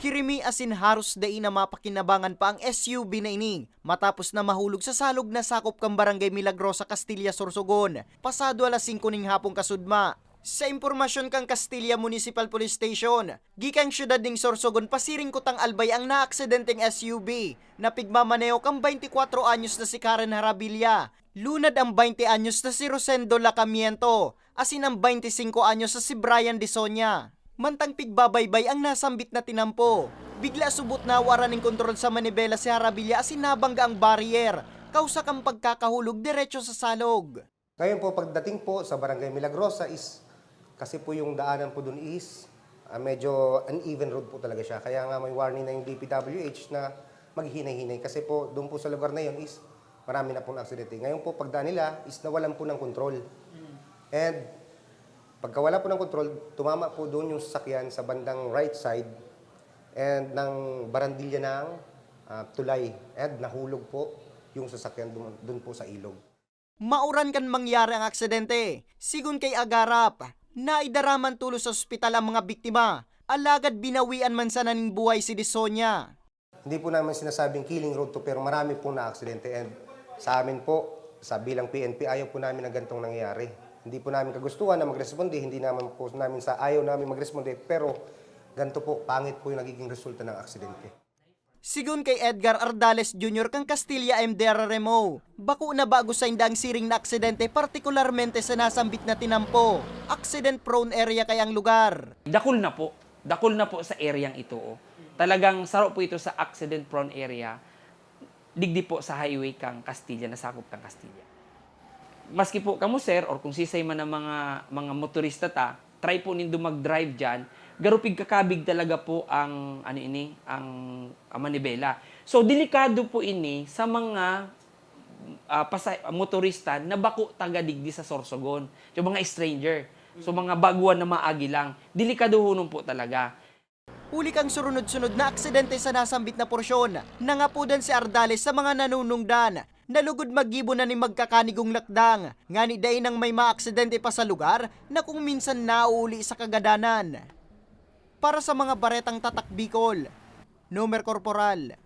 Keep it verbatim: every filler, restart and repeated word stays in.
Kirimi asin haros dai na mapakinabangan pa ang S U V na ini matapos na mahulog sa salog na sakop kan Barangay Milagrosa, Castilla, Sorsogon, pasado alas singko ning hapon kasudma. Sa impormasyon kan Castilla Municipal Police Station, gikang siyudad ning Sorsogon pasiring Kutang Albay ang naaksidenteng S U V na pigmamaneho kan baynti kwatro anyos na si Karen Harabilla, lunad ang baynte anyos na si Rosendo Lacamiento, asin ang baynte singko anyos na si Brian Disonia. Mantang pigbabaybay ang nasambit na tinampo, bigla subot nawaran nin kontrol sa manibela si Harabilla asin nabangga ang barrier, kausa kan pagkakahulog diretso sa salog. Ngayon po, pagdating po sa Barangay Milagrosa is, kasi po yung daanan po dun is, ah, medyo uneven road po talaga siya. Kaya nga may warning na yung D P W H na maghinay-hinay. Kasi po, doon po sa lugar na yun is, marami na pong aksidente. Ngayon po, pagdaan nila is nawalan po ng kontrol. And pagkawala po ng kontrol, tumama po doon yung sasakyan sa bandang right side and ng barandilya ng, ah, tulay. And nahulog po yung sasakyan doon, doon po sa ilog. Mauran kan mangyari ang aksidente, sigon kay Agarap. Naidaraman tolos sa ospital ang mga biktima, alagad binawian man sana nin buhay si Disonia. Hindi po namin sinasabing killing road to, pero marami pong naaksidente. And sa amin po, sa bilang P N P, ayaw po namin na gantong nangyayari. Hindi po namin kagustuhan na magresponde, hindi naman po namin sa ayaw namin magresponde, pero ganito po, pangit po yung nagiging resulta ng aksidente. Sigon kay Edgar Ardales Junior kan Castilla M D R R M O, bako na bago sainda ang siring na aksidente, partikularmente sa nasambit na tinampo. Accident-prone area kaya ang lugar. Dakul na po. Dakul na po sa areang ito, oh. Talagang saro po ito sa accident-prone area, digdi po sa highway kang Castilla, nasakop kang Castilla. Maski po kamo, sir, or kung sisay man ang mga, mga motorista ta, try po nindo mag-drive dyan, garo pigkakabig talaga po ang, ano ini, ang, ang manibela. So, delikado po ini sa mga, ah, pasa-, motorista na bako taga digdi sa Sorsogon, yung mga stranger. So, mga baguhan na maagi lang, delikadohonon po talaga. Huli kan surunod-sunod na aksidente sa nasambit na porsyon, nangapodan si Ardales sa mga nanunungdan na lugod maggibo na nin magkakanigong lakdang, ngani dai nang may maaksidente pa sa lugar na kung minsan nauuli sa kagadanan. Para sa mga baretang Tatak Bicol, Nomer Corporal.